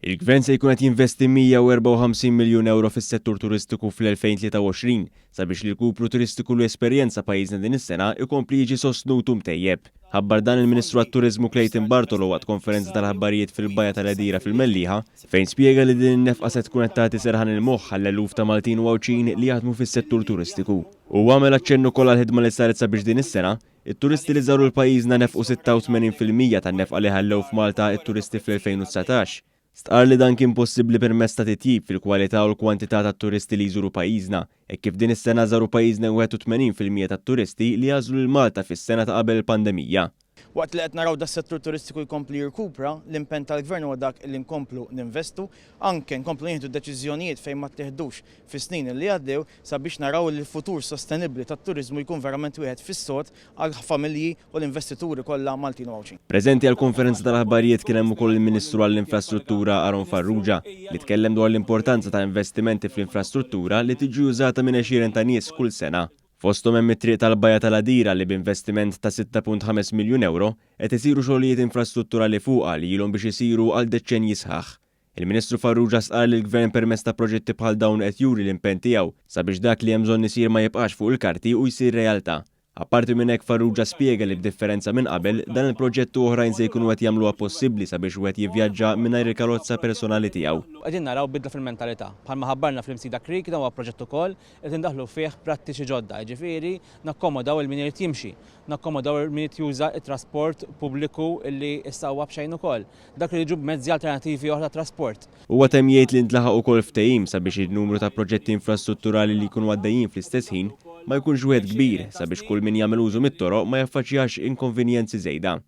Il-Gvern se jkun qed jinvesti 154 miljun ewro fis-settur turistiku fl-2023 sabiex l-irkupru turistiku li esperjenza pajjiżna din is-sena ikompli jiġi sostnut u mtejjeb. Ħabbar dan il-Ministru għat-Turiżmu Clayton Bartolo waqt konferenza tal-aħbarijiet fil-Bajja tal-Għadira fil-Mellieħa fejn spjega li din in-nefqa se tkun qed tagħti serħan il-moħħ għall-eluf ta' Maltin u Għawdxin li jaħdmu fis-settur turistiku. Huwa għamel aċċenn ukoll għall-ħidma li saret sabiex din is-sena It-turisti li żaru l-pajjiżna nefqu 86% tan-nefqa li ħallew f'Malta it-turisti fl-2019. Stqarr li dan kien possibbli permezz ta' titjib fil-kwalità u l-kwantità tat-turisti li jżuru pajjiżna, hekk kif din is-sena żaru pajjiżna 81% tat-turisti li għażlu lil Malta fis-sena ta' qabel il-pandemija. Waqt li qed naraw das-settur turistiku jkompli jirkupra, l-impenn tal-Gvern huwa dak li nkomplu ninvestu, anke nkomplu nieħdu deċiżjonijiet fejn ma ttieħdux fis-snin li għaddew sabiex naraw li l-futur sostenibbli tat-turiżmu jkun verament wieħed fis-sod għall-familji u l-investituri kollha Maltin u Għawdxin. Preżenti għall-konferenza tal-aħbarijiet kien hemm ukoll il-Ministru għall-Infrastruttura Aaron Farrugia li tkellem dwar l-importanza ta' investimenti fl-infrastruttura li tiġi użata minn għexieren ta' nies kull sena. Fosthom hemm it-triq tal-Bajja tal-Għadira li b'investiment ta' 6.5 miljun ewro qed isiru xogħlijiet infrastrutturali fuqha li ilhom biex isiru għal deċċenji sħaħ. Il-Ministru Farrugia stqarr li l-Gvern permezz ta' proġetti bħal dawn qed juri l-impenn tiegħu sabiex dak li hemm bżonn isir ma jibqax fuq il-karti u jsir realtà. Apparti minn hekk Farrugia spjega li b'differenza minn qabel, dan il-proġett u oħrajn se jkunu qed jagħmluha possibbli sabiex wieħed jivvjaġġa mingħajr il-karozza personali tiegħu. Qegħdin naraw bidla fil-mentalità. Bħalma ħabbarna fl-Imsida Creek, dan huwa proġett ukoll li qed indaħħlu fih prattiċi ġodda, jiġifieri nakkomodaw 'il min irid jimxi, nakkomodaw 'il min irid juża t-trasport pubbliku li issa huwa b'xejn ukoll. Dak li jiġu b'mezzi alternattivi oħra ta' trasport. Huwa temm jgħid li ntlaħaq ukoll ftehim sabiex in-numru ta' proġetti infrastrutturali li jkunu għaddejjin fl-istess ħin ma jkunx wieħed kbir sabiex kull min jagħmel użu mit-toroq ma jaffaċjax inkonvinjenzi żejda.